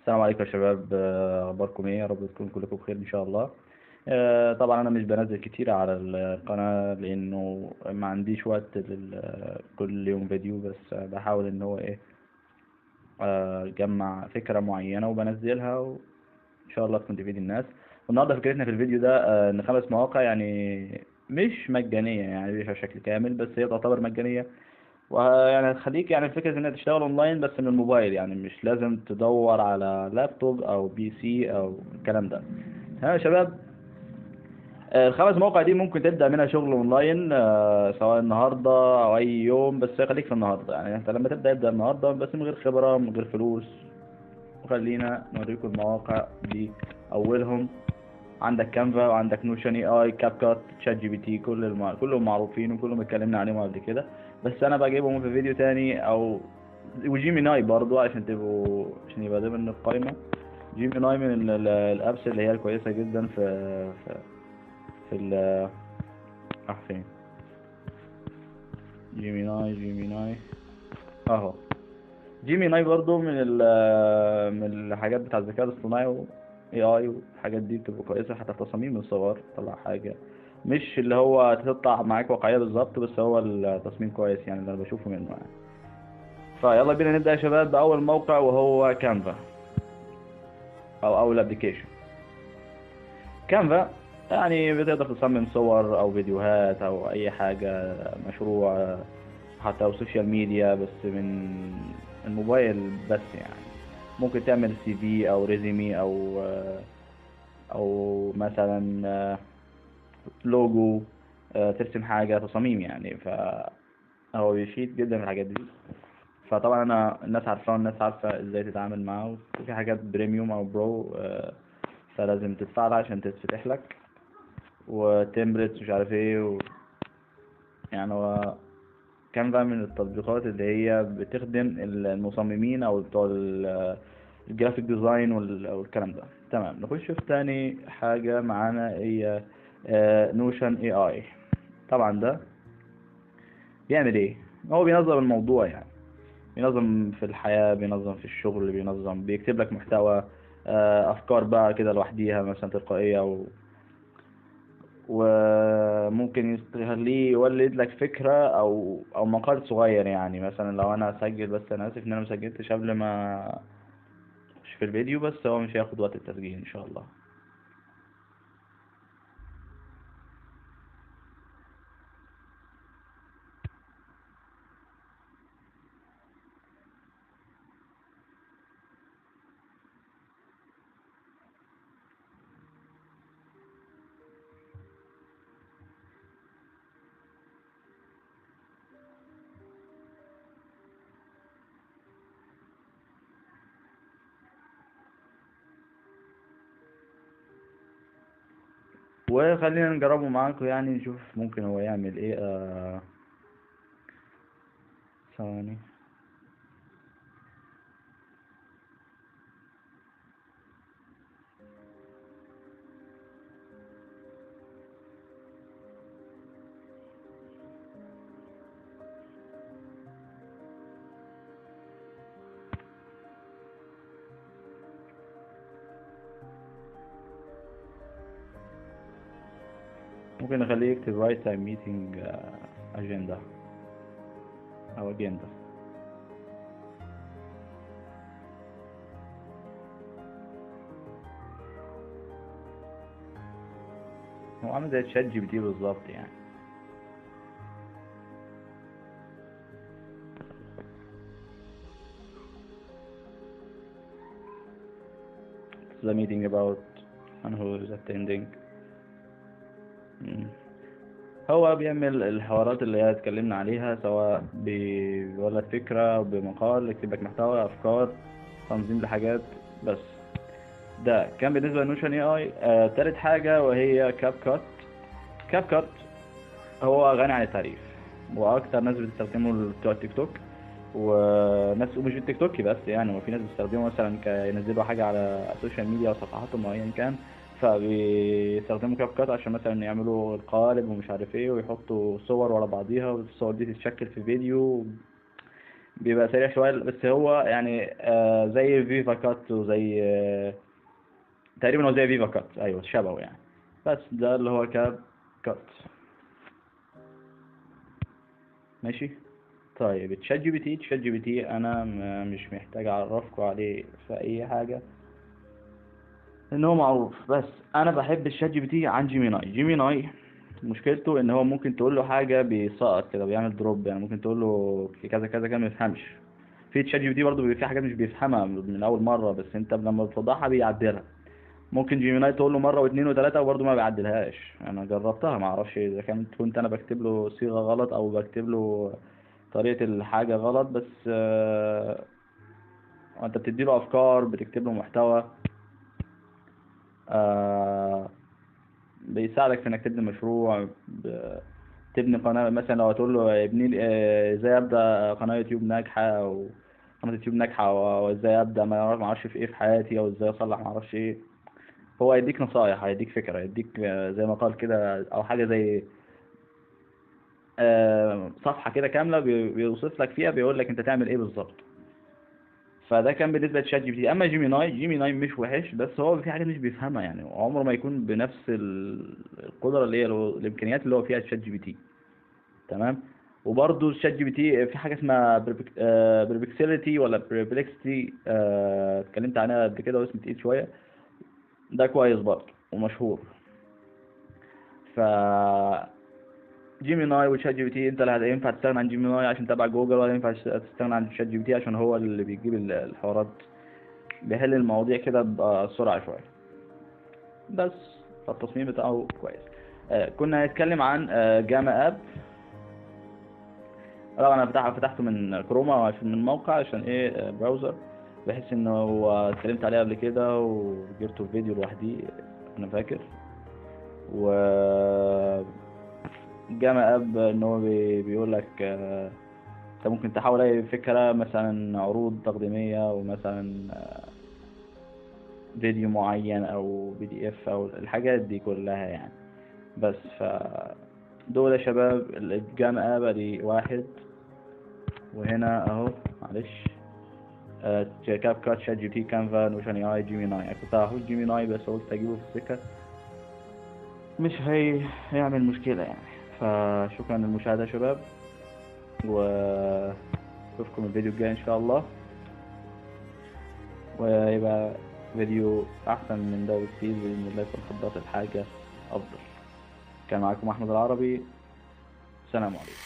السلام عليكم يا شباب، اخباركم ايه؟ يا رب تكون كلكم بخير ان شاء الله. طبعا انا مش بنزل كتير على القناة لانه ما عنديش وقت كل يوم فيديو، بس بحاول ان هو اجمع فكرة معينة وبنزلها وان شاء الله تكون تفيد الناس. والنهارده فكرتنا في الفيديو ده ان 5 مواقع مش مجانية، مش بشكل كامل، بس هي تعتبر مجانية، ويعني هتخليك فكرة انك تشتغل اونلاين بس من الموبايل، مش لازم تدور على لابتوب او PC او الكلام ده. تمام يا شباب، الخمس مواقع دي ممكن تبدأ منها شغل اونلاين، سواء النهارده او اي يوم، بس خليك في النهارده، انت لما تبدأ ابدأ النهارده بس من غير خبرة من غير فلوس. وخلينا نوريكم المواقع دي. اولهم عندك Canva، وعندك Notion AI، CapCut، ChatGPT، كلهم معروفين وكلهم اتكلمنا عليهم قبل كده، بس انا بجيبهم في فيديو تاني. و Gemini برضو عشان يبقى ضمن القايمه. Gemini من ال apps اللي هي الكويسه جدا في راح فين Gemini اهو. Gemini برضو من الحاجات بتاع الذكاء الاصطناعي و AI والحاجات دي، بتبقى كويسة حتى في تصاميم الصور، تطلع حاجة مش اللي هو تطلع معاك واقعية بالظبط، بس هو التصميم كويس اللي أنا بشوفه منه. فيلا بينا نبدأ يا شباب بأول موقع، وهو Canva أو أول application. Canva بتقدر تصمم صور أو فيديوهات أو أي حاجة، مشروع حتى أو social media، بس من الموبايل بس. ممكن تعمل CV او resume او مثلا لوجو، ترسم حاجة، تصاميم فهو بيفيد جدا في الحاجات دي. فطبعا انا الناس عارفاه والناس عارفة ازاي تتعامل معاه، وفي حاجات premium او pro، فلازم تدفع لها عشان تتفتح لك، و templates مش عارف ايه هو Canva من التطبيقات اللي هي بتخدم المصممين او بتوع ال graphic design والكلام ده. تمام، نخش في تاني حاجة معانا هي Notion AI. طبعا ده بيعمل ايه؟ هو بينظم الموضوع، بينظم في الحياة، بينظم في الشغل، بيكتب لك محتوى، افكار بقى كده لوحديها مثلا تلقائية، وممكن يخليه يولد لك فكرة أو مقال صغير. مثلا لو أنا أسجل، بس أنا آسف إن أنا مسجلتش قبل ما أخش في الفيديو، بس هو مش هياخد وقت التسجيل إن شاء الله. وخلينا نجربه معاكم، نشوف ممكن هو يعمل ايه. ثواني. ممكن نخليه يكتب write a meeting agenda أو agenda. هو عامل زي ChatGPT بالظبط. The meeting about and who is attending. هو بيعمل الحوارات اللي هي اتكلمنا عليها، سواء بيولد فكرة بمقال، يكتب لك محتوى، أفكار، تنظيم لحاجات. بس ده كان بالنسبة ل Notion AI. تالت حاجة وهي CapCut. CapCut هو غني عن التعريف، وأكتر ناس بتستخدمه بتوع التيك توك، وناس ومش بالتيك توك بس، وفي ناس بتستخدمه مثلا ينزلوا حاجة على ال social media أو صفحاتهم أو أيا كان، فبيستخدموا CapCut عشان مثلا يعملوا القالب ومش عارف ايه، ويحطوا صور ورا بعضيها، والصور دي تتشكل في فيديو. بيبقى سريع شوية، بس هو يعني زي VivaCut وزي تقريبا هو زي VivaCut، ايوه شبهه يعني، بس ده اللي هو CapCut. ماشي. طيب تشات جي بي تي، تشات جي بي تي انا مش محتاج اعرفكم عليه في اي حاجة لان هو معروف، بس انا بحب ال ChatGPT عن Gemini. Gemini مشكلته ان هو ممكن تقول له حاجة بيسقط كده، بيعمل drop، يعني ممكن تقول له كذا كذا كذا ما يفهمش. في ChatGPT برضه بيبقى في حاجات مش بيفهمها من اول مرة، بس انت لما بتوضحها بيعدلها. ممكن Gemini تقول له مرة واثنين وثلاثة وبرضه ما بيعدلهاش. انا جربتها، ما اعرفش اذا كنت انا بكتب له صيغة غلط او بكتب له طريقه الحاجة غلط، بس انت بتدي له افكار، بتكتب له محتوى، بيساعدك في انك تبني مشروع، تبني قناة. مثلا لو هتقول له ابني لي، ازاي ابدا قناة يوتيوب ناجحة، او قناة يوتيوب ناجحة، او ازاي ابدا ما اعرفش في ايه في حياتي، او ازاي اصلح ما اعرفش ايه، هو هيديك نصايح، هيديك فكرة، هيديك، زي ما قال كده، او حاجة زي، صفحة كده كاملة بيوصف لك فيها، بيقول لك انت تعمل ايه بالظبط. فده كان بالنسبة ل ChatGPT. اما Gemini، Gemini مش وحش، بس هو في حاجات مش بيفهمها، يعني عمره ما يكون بنفس القدرة اللي هي الامكانيات اللي هو فيها ChatGPT. تمام. وبرده ChatGPT في حاجة اسمها Perplexity ولا Perplexity، اتكلمت عنها قبل كده واسم تقيل شوية، ده كويس برضه ومشهور. ف Gemini و ChatGPT انت لا ينفع تستغنى عن Gemini عشان تبع جوجل، ولا ينفع تستغنى عن ChatGPT عشان هو اللي بيجيب الحوارات، بيحل المواضيع كده بسرعة شوية، بس فالتصميم بتاعه كويس. كنا هنتكلم عن Gamma App. طبعا انا فتحته من كروما من موقع عشان ايه، browser، بحيث انه هو اتكلمت عليه قبل كده وجبته في فيديو لوحدي انا فاكر. و Gamma App ان هو بيقول لك، انت ممكن تحول اي فكرة، مثلا عروض تقديميه، ومثلا، فيديو معين او PDF او الحاجات دي كلها يعني. بس ف دول يا شباب ال Gamma App دي واحد، وهنا اهو معلش، CapCut، ChatGPT، Canva، Notion AI، Gemini. انا كنت هحط Gemini بس قلت اجيبه في السكة مش هيعمل مشكلة يعني. فشكرا للمشاهدة يا شباب، واشوفكم الفيديو الجاي ان شاء الله، ويبقى فيديو احسن من ده بكتير باذن الله، يكون حضرت الحاجة افضل. كان معاكم احمد العربي، سلام عليكم.